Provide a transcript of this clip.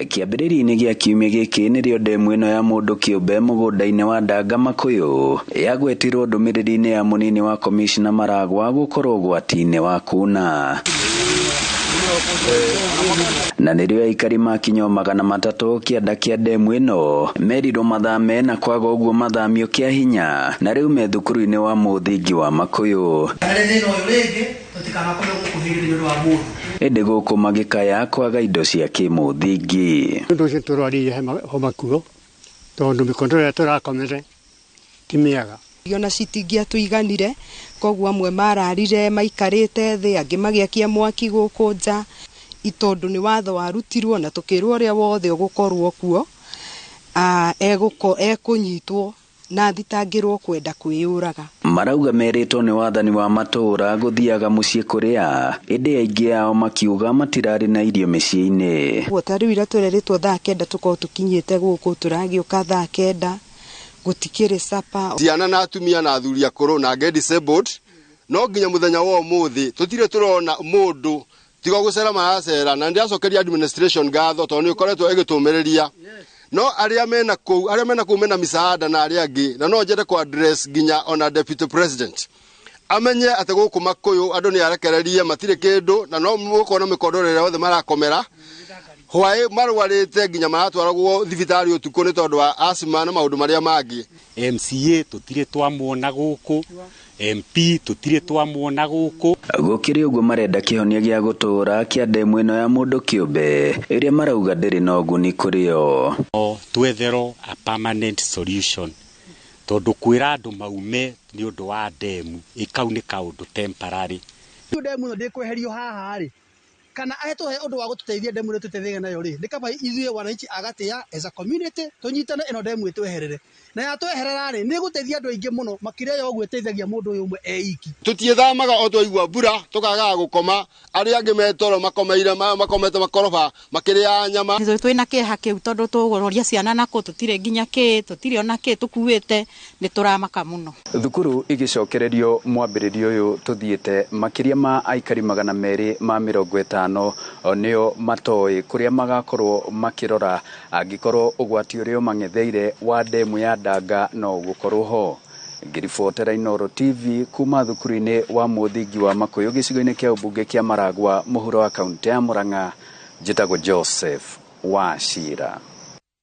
Kĩambĩrĩria-inĩ gĩa kiumia gĩkĩ nĩrĩo ndemu ĩno ya mũndũ kĩũmbe mũgũnda-inĩ wa Ndanga Makũyũ yagwetirwo ndũmĩrĩri-inĩ ya mũnini wa komishna Maragwa gũkorwo ũgwati-inĩ wa kuna. Na nĩrĩo aikari makinya 300 kĩanda kĩa ndemu ĩno merirwo mathame na kwaga ũguo mathamio kĩa hinya na rĩu me thukuru-inĩ wa mũthingi wa Makũyũ. Ĩndĩ gũkũ magĩkaya kwaga indo cia kĩmũthingi. Ũndũ ũcio tũrwarire homa kuo tondũ mĩkondo ĩrĩa tũrakomere ti mĩega. Ona citingĩatũiganire, koguo amwe mararire maikarĩte thĩ, angĩ magĩakia mwaki gũkũ nja, tondũ nĩ watho warutirwo na tũkĩrwo ũrĩa wothe ũgũkorwo kuo, ekũnyitwo na thitangĩrwo kwenda kwĩyũraga. Marauga merĩtwo nĩ wathani wa matũũra gũthiaga mũciĩ kũrĩa, ĩndĩ aingĩ ao makiuga matirarĩ na irio mĩciĩ-inĩ. Ũguo ta rĩu ira tũrerĩtwo thaa 9 tũkorwo tũkinyĩte gũkũ, tũragĩũka thaa 9, gũtikĩrĩ capa. Ciana na atumia na athuri akũrũ na angĩ disabled, no nginya mũthenya wa ũmũthĩ tũtirĩ tũrona mũndũ tiga gũcera maracera, na ndĩracokeria administration ngatho tondũ nĩ ĩkoretwo ĩgĩtũmĩrĩria. No arĩa mena kũu, arĩa mena kũu mena misaada na arĩa angĩ, na no njende kũ address nginya ona deputy president amenye atĩ gũkũ Makũyũ andũ nĩ arekererie matirĩ kĩndũ, na no mũkona mĩkondo ĩrĩa othe marakomera hwaĩ marwarĩte nginya maratwaragwo thibitarĩ ũtukũ nĩ tondũ wa asthma na maũndũ marĩa mangĩ. MCA tũtirĩ twamuona gũkũ, MP tũtirĩ twamuona gũkũ. Gũkĩrĩ ũguo marenda kĩhonia gĩa gũtũũra kĩa ndemu ĩno ya mũndũ kĩũmbe ĩrĩa marauga ndĩrĩ na ũguni kũrĩ o. No twetherwo a permanent solution tondũ kwĩra andũ maume nĩ ũndũ wa ndemu ĩkau nĩ kaũndũ temporary. Ndemu ĩno ndĩkweherio haha rĩ, kana etũhe ũndũ wa gũtũteithia ndemu ĩno tũteithĩke nayo rĩ, nĩ kaba ithuĩ wananchi a Gatĩa as a community tũnyitane ĩno ndemu ĩtweherere. Na yatweherera rĩ, nĩ ĩgũteithia andũ aingĩ mũno makĩria ya ũguo ĩteithagia mũndũ ũyũ ũmwe e iki. Tũtiĩthamaga o twaigua mbura tũkagaga gũkoma, arĩa angĩ me toro makomeire makomete makoroba makĩrĩa nyama. Ithuĩ twĩna kĩeha kĩu tondũ tũgũroria ciana nako tũtirĩ nginya kĩ, tũtirĩ ona kĩ tũkuĩte, nĩ tũramaka mũno. Thukuru igĩcokererio mwambĩrĩrio ũyũ tũthiĩte makĩria ma aikari 250 nĩo matoĩ kũrĩa magakorwo makĩrora angĩkorwo ũgwati ũrĩa ũmang'etheire wa ndemu ya Ndanga no ũgũkorwo ho. Ngĩribotera Inooro TV kuma thukuru-inĩ wa mũthingi wa Makũyũ gĩcigo-inĩ kĩa ũmbunge kĩa Maragwa mũhuro wa kaunti ya Murang'a, njĩtagwo Joseph Wachira.